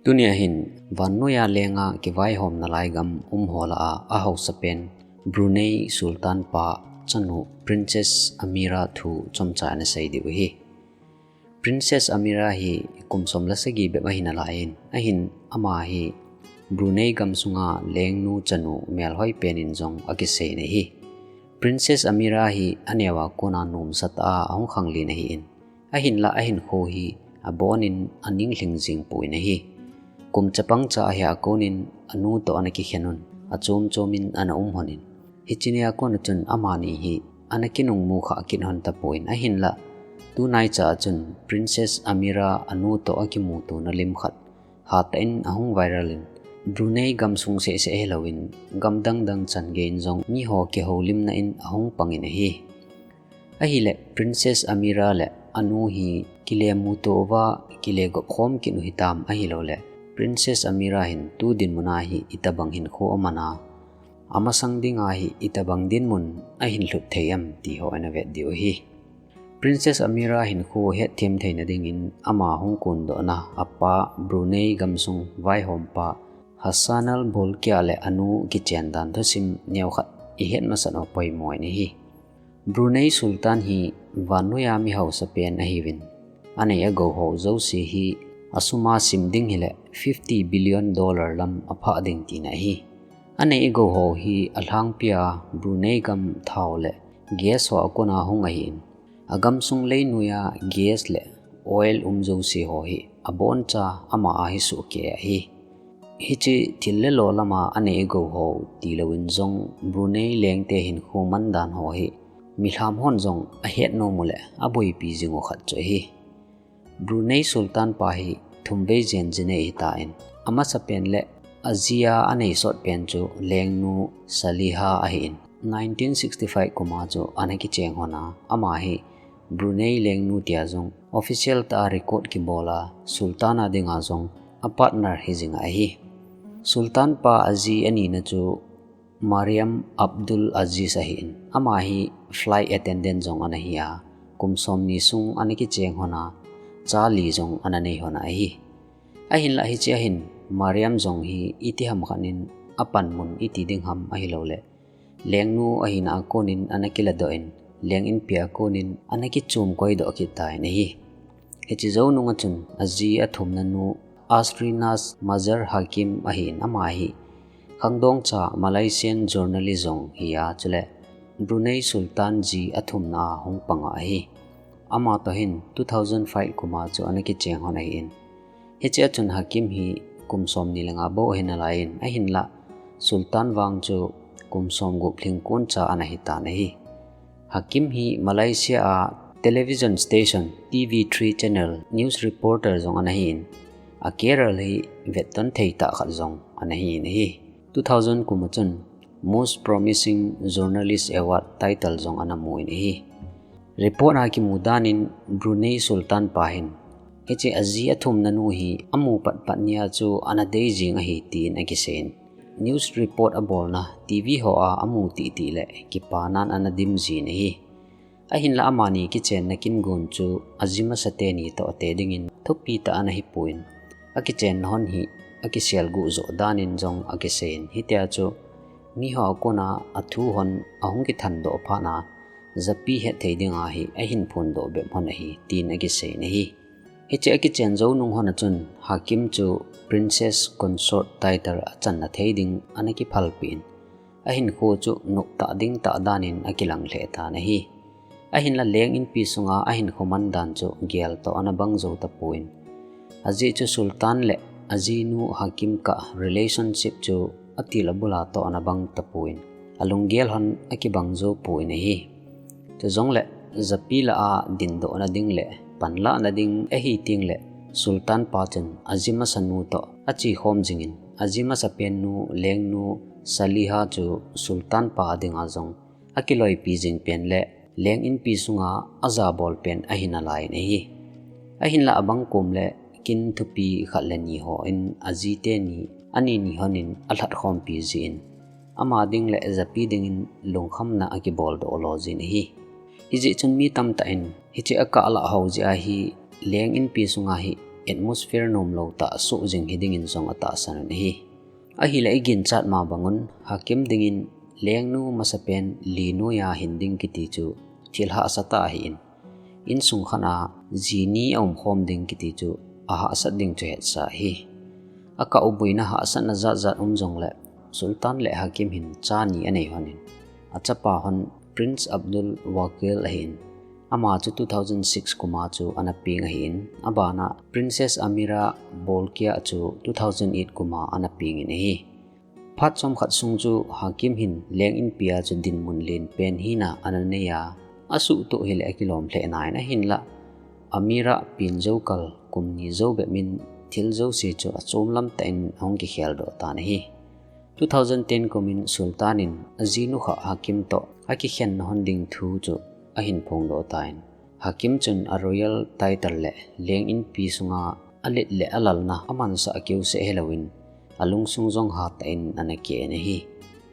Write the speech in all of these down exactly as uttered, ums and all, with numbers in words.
Tunia hin vannoiya lenga kivaihomna lai gam umho lah a ahausa pen Brunei Sultan pa chanu Princess Amira thu chomcha ana sei diu ahi. Princess Amira hi kum som le sagi bep ahi nalaiyin, ahin ama hi Brunei gamsunga lengnu chanu melhoi pen in jong akisei in ahi. Princess Amira hi aneova kona nomsa tah a ahung khanglen ahin, ahinlah ahinkho hi abonin aning lhing jing poi in ahi. Kum chapang cha ahia konin anu toh ana kikhen un, achom chomin ana um lhonin, hiche nia kona chun amani hi ana kinungmu kha kit lhon tapon, ahinlah tunaicha a chun Princess Amira anu toh akimutona lim khat hatah in ahung viral in, Brunei gamsung seh seh hilouvin gam dang dang chan geiyin jong miho kihoulimna in ahung pangin ahi. Ahileh Princess Amira le anu hi kile muto uva kile gop khom kit u hitam, ahilouleh Princess Amira hin tu dinmun a hi itobang hinkho aman a, amasang dinga hi itobang dinmun ahin lhut thei em ti ho ana vet diu ahi. Princess Amira hinkho hetthem theina dingin ama hung kondohna apa Brunei gamsung vaihompa Hassanal Bolkiah le anu kichen dan thusim neokhat ihet masat u poimo in ahi. Brunei Sultan hi vannoiya mi hausa pen ahiuvin, anei agou ho jouse hi asuma sim ding hileh fifty billion dollar lam aphah ding tina ahi. Anei agou ho hi alhangpia Brunei gam thao le gas ho akona hung ahin, agamsung leinoiya gas le oil um jouse ho hi aboncha ama a hi sohkei ahi. Hiche thil le lo lama anei agou ho tilouvin jong Brunei lengte hinkho mandan ho hi milham hon jong ahet nom u le aboipi jing u khat chu ahi. Brunei Sultan pa hi thumvei jen jinei ahitan, amasapen le ajia anei sot pen chu lengnu Saliha ahin, nineteen sixty-five kuma chu ana kicheng lhon a, ama hi Brunei lengnu tia jong official tah a record kibol a, Sultan a dinga jong a partner hijing ahi. Sultan pa aji anina chu Mariam Abdul Aziz ahin, ama hi flight attendant jong ana hi a, kum somni sung ana kicheng lhon a, cha li jong ana nei lhon ahi. Ahinlah hichea hin Mariam jong hi itiham khat in apanmun iti ding ham ahilouleh lengnu ahina a konin ana kiladoh in, leng inpi a konin ana kichom koidoh kit tan ahi. Hiche jou nunga chun aji athumna nu Asrinaz Mazhar Hakim ahin, ama hi khangdong cha Malaysian journalist jong hi a, chule Brunei Sultan ji athumna a hung pang ahi. Ama toh hin two thousand five kuma chu ana kicheng lhon ahin. Hichea chun Hakim hi kum somni le nga bou ahi nalaiyin, ahinlah Sultan vang chu kum somgup lhingkon cha ana hitan ahi. Hakim hi Malaysia a television station T V three channel news reporter jong ana hin, a career hi vetton thei tah khat jong ana hin ahi. Two thousand kuma chun Most Promising Journalist Award title jong ana mu in ahi. Report a kimu danin Brunei Sultan pa hin hiche aji athumna nu hi amu patpat nia chu ana dei jing ahi tin akisei in, news report abolna T V ho a amu titi le kipanan ana dim jin ahi. Ahinlah amani kichenna kin gon chu aji masa teni toh ate dingin thupi tah ana hipon, akichenna hon hi akiselguh joh danin jong akisei in, hitia chu miho a kona athu hon ahung kithandoh phat a, japi hetthei dinga hi ahin phondoh bep lhon ahi tin akisei in ahi. Hiche akichen jou nung lhon a chun Hakim chu Princess Consort title achanna thei ding ana kiphalpeh in, ahinkho chu noptah ding tah danin akilang lheh tan ahi. Ahinlah leng inpi sunga ahinkho mandan chu gel toh ana bang jou tapon, ajeh chu Sultan le ajinu Hakim kah relationship chu atil abula toh ana bang tapon, alunggel lhon akibang jou pon ahi. Chujongle japi lah a dindohna ding le panlahna ding ahi tengle Sultan pa chun aji masanu toh achekhom jingin, aji masapennu lengnu Saliha chu Sultan pa dinga jong akiloipi jing pen le leng inpi sunga ajabol pen ahi nalaiyin ahi. Ahinlah abang kom le kin thupi khat le ni hon aji teni ani ni lhonin alhatkhompi jin, ama ding le japi dingin lungkhamna akibol doh lo jin ahi. Hijeh chun mi tamtah in hiche akah lah ho jeh a hi leng inpi sunga hi atmosphere nomlou tah soh jing hiding in jong atahsan un ahi. Ahileh iginchat ma bang un Hakim dingin lengnu masapen Li noiya hin ding kiti chu thil hahsa tah ahin, insung khat a ji ni aumkhom ding kiti chu ahahsat ding chu hetsa ahi. Akah u boina hahsatna jatjat um jongleh Sultan le Hakim hin cha ni anei lhonin, achapa lhon Prince Abdul Wakil ahin, ama chu two thousand six kum a chu ana peng ahin, abana Princess Amira Bolkiah chu two thousand eight kum a ana pengin ahi. Phat chomkhat sung chu Hakim hin leng inpi a chu dinmun lenpen hina ana neiya, asuhtoh hileh akilom lheh nain ahinlah Amira pen jou kal kum ni jou bep in thil jouse chu achom lam tah in ahung kikheldoh tan ahi. Two thousand ten kum in Sultan in ajinu kha Hakim toh akikhenna lhon ding thu chu ahin phongdoh tan, Hakim chun a royal title le leng inpi sunga alet le alalna amansah keuseh helouvin, alungsung jong hatah in ana keh in ahi.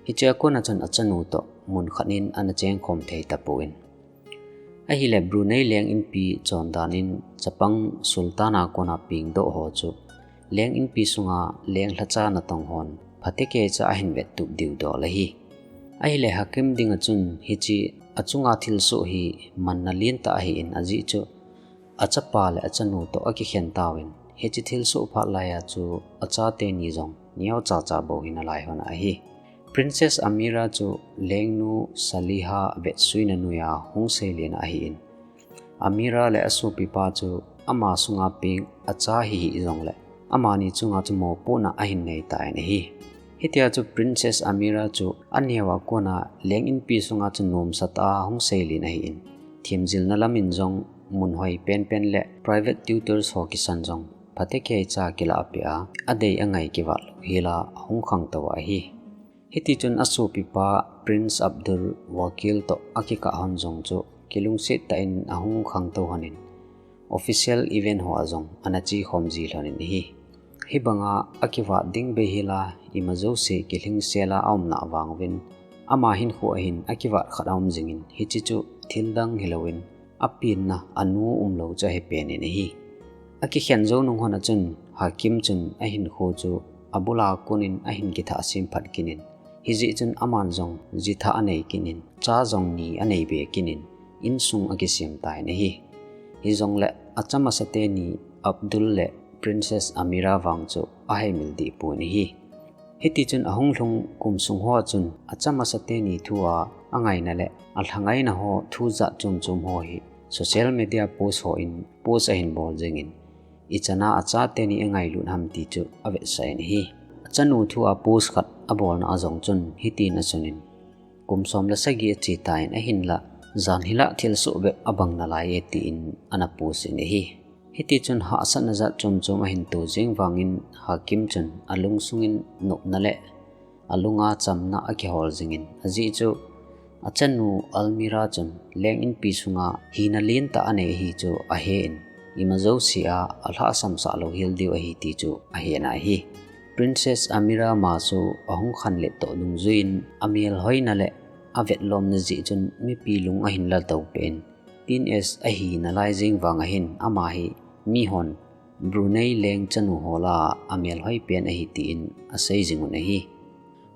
Hichea kona chun achanu toh mun khat in ana chengkhom thei tapon, ahileh Brunei leng inpi chondan in chapang Sultan a kona pengdoh ho chu leng inpi sunga leng lhacha natong hon phatecha ahin vettup diu dol ahi. Ahileh Hakim dinga chun hiche achunga thilsoh hi manna lentah ahin, ajeh chu achapa le achanu toh akikhen tauvin, hiche thilsoh phat laiya chu achateni jong neocha cha bou hi nalai lhon ahi. Princess Amira chu lengnu Saliha vetsuina noiya hung seilen ahin, Amira le asopipa chu ama sunga peng acha hihih jongleh amani chunga chu mopohna ahin neitan ahi. Hitia chu Princess Amira chu aneo a kona leng inpi sunga chu nomsatah a hung seilen ahin, themjilna lam in jong mun hoi penpen le private tutors ho kisan jong phatecha kilahpeh a, adei angai kivatlou hela ahung khangtou ahi. Hitichun asopipa Prince Abdul Wakil toh akikah lhon jong chu kilungset tah in ahung khangtou lhonin, official event hoa jong ana chekhom ji lhonin ahi. Hibanga akivat ding bei hela ima jouse kilhingsela aumna vanguvin, ama hinkhoa hin akivat khat aum jingin, hiche chu thildang hilouvin apenna anu umlou chu ahipenin ahi. Akikhen jou nung lhona chun Hakim chun ahinkho chu abula konin ahin kithah sem phat kit in, hijeh chun aman jong jithah anei kit in, cha jong ni anei be kit in, insung akisem tan ahi. Hijongleh acha masateni Abdul le Princess Amira vang chu aheimil dehpon ahi. Hitichun ahung lhung kum sung hoa chun acha masateni thua angaina le alhangaina ho thu jat chomchom ho hi social media post hon post ahin bol jingin, ichana achateni angailut ham ti chu avetsah in ahi. Achanu thua post khat abolna a jong chun hitin asun in, kum som le sagi achetan ahinlah, jan hilah thilsoh bep abang nalai e tin ana post in ahi. Hitichun hahsatna jat chomchom ahin to jeng vangin Hakim chun alungsungin nopna le alunga chamna akihol jingin, ajeh chu achanu Almira chun leng inpi sunga hina lentah anei ahi chu ahen, ima jousea alhahsamsah louhel diu ahi ti chu ahen ahi. Princess Amira ma chu ahung khanlet toh dungjuiyin amelhoina le avetlomna jeh chun mipi lung ahin laltou peh in, teenage ahi nalai jeng vanga hin ama hi mihon Brunei leng chanu ho lah a amelhoi pen ahi tin asei jing un ahi.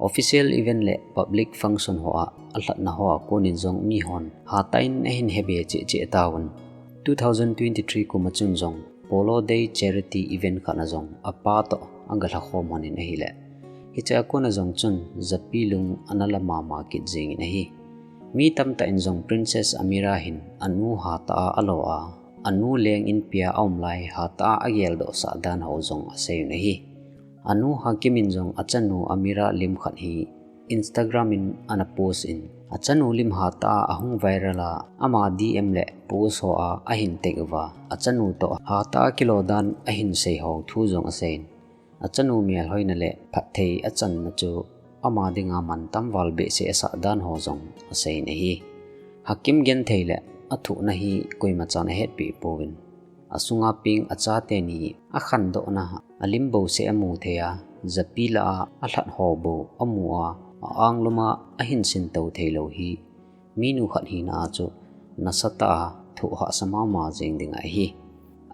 Official event le public function hoa alhatna hoa konin jong mihon hatah in ahin hebe cheh cheh tauvin, two thousand twenty-three kum a chun jong Polo Day charity event khat na jong apa toh agalhakhom lhonin ahileh, hichea kona jong chun japi lung ana la mama kit jengin ahi. Mi tamtah in jong Princess Amira hin anu hatah a alo a, anu leng inpia aum lai hatah a ageldohsah dan ho jong asei un ahi. Anu Hakim in jong achanu Amira lim khat hi Instagram in ana post in, achanu lim hatah a ahung viral a, ama D M le post hoa ahin tag uva, achanu toh hatah a kilo dan ahin sei ho thu jong aseiyin, achanu melhoina le phatthei achanna chu ama dinga mantam val behseh asah dan ho jong aseiyin ahi. Hakim genthei le athohna hi koimachan ahetpeh pouvin, asunga peng achateni akhandohna alim bouseh amu thei a, japi lah a alhat ho bou amu a, a-anglum a ahin sintou theilou hi minu khat hina a chu nasatah a thoh hahsa mama jeng ding ahi.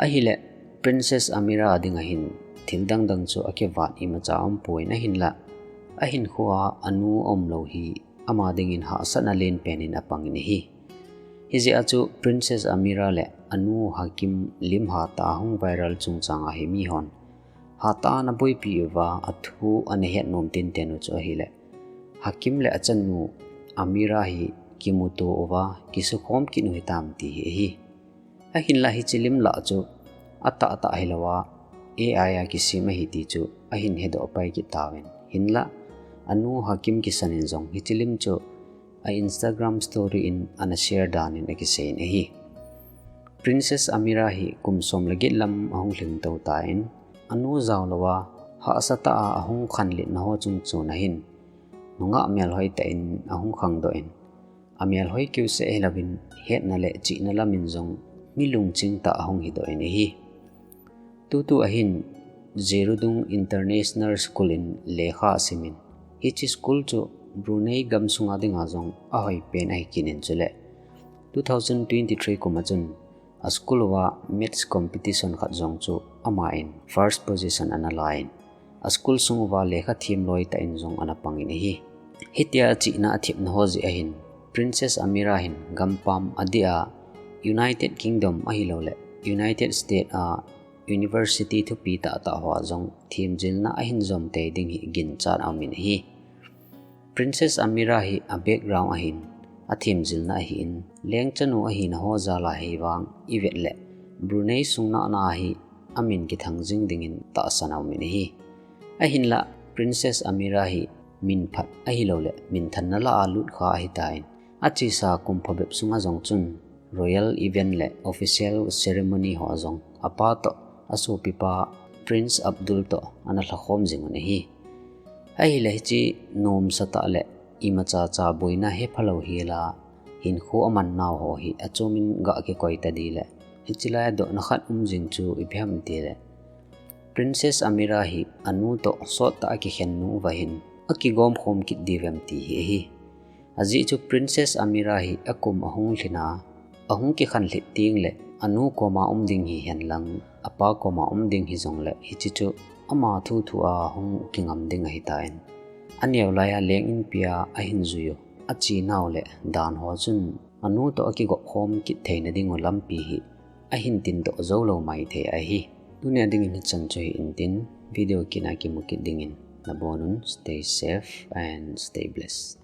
Ahileh, Princess Amira ding ahin thil dangdang chu akivat imacha umpon ahinla, ahinkhoa anu umlou hi ama dingin hahsatna lenpen in apangin ahi. Hijeh a chu Princess Amira le anu Hakim lim hatah a hung viral chungchang ahi mihon hatah a ana boipi uva athu ana hetnom tinten u chu ahile, Hakim le achanu Amira hi kimuto uva kisukhom kit u hitam ti hi ahi. Ahinla hiche lim lah chu atahtah hilouva A I a kisem ahi ti chu ahin hedoh pai kit tauvin. Hinla anu Hakim kisan in jong hiche lim chu a Instagram story in ana share dan in akiseiyin ahi. Princess Amira hi kum som le get lam ahung lhingtou tan, anu jaolouva hahsatah a ahung khanlitna ho chungchon ahin nungah melhoi tah in ahung khangdoh in, amelhoi keuseh hilouvin hetna le chihna lam in jong mi lungching tah ahung hidoh in ahi. Tutu ahin Jirudung International School in lekha asimin, hiche school chu Brunei gamsunga dinga jong ahoipen ahi kit in chule two thousand twenty-three kum a chun a school uva maths competition khat jong chu aman first position ana lan, a school sung uva lekha them loi tah in jong ana pangin ahi. Hitia chihna athepna ho jeh ahin Princess Amira hin gampam adeh a United Kingdom ahilouleh United States a university thupi tahtah hoa jong themjilna ahin jom tei ding hi ginchat aumin ahi. Princess Amira hi a background ahin athemjilna ahin, lengchanu ahina ho jal a hivang ivet le Brunei sung nahna a hi amin kithang jing dingin tahsan aumin ahi. Ahinla Princess Amira hi minphat ahilouleh minthanna lah a lutkha ahitan, achesa kum phabep sunga jong chun royal event le official ceremony hoa jong apa toh asopipa Prince Abdul toh ana lhakhom jingun ahi. Ahile hiche nomsatah le imacha cha boina hephalou hila hinkho amannau ho hi achomin gah kikoi tadih le, hiche lai a dohna khat um jing chu ipi ham itile, Princess Amira hi anu toh sottah a kikhen nu uva hin akigomkhom kit diu vem ti hi ahi. Ajeh chu Princess Amira hi akum ahung lhin a, ahung kikhanlhit tengle anu koma um ding hihen lang apa koma um ding hijongle hiche chu ama thuthu a hung kingam ding ahitan, aneo lai a leng inpi a ahin jui u achenau le dan ho chun anu toh akigopkhom kit theina dingu lampi hi ahin tindoh joulou maithei ahi. Tunia dingin hichan chu hi intin, video kit a kimu kit dingin nabonun, stay safe and stay blessed.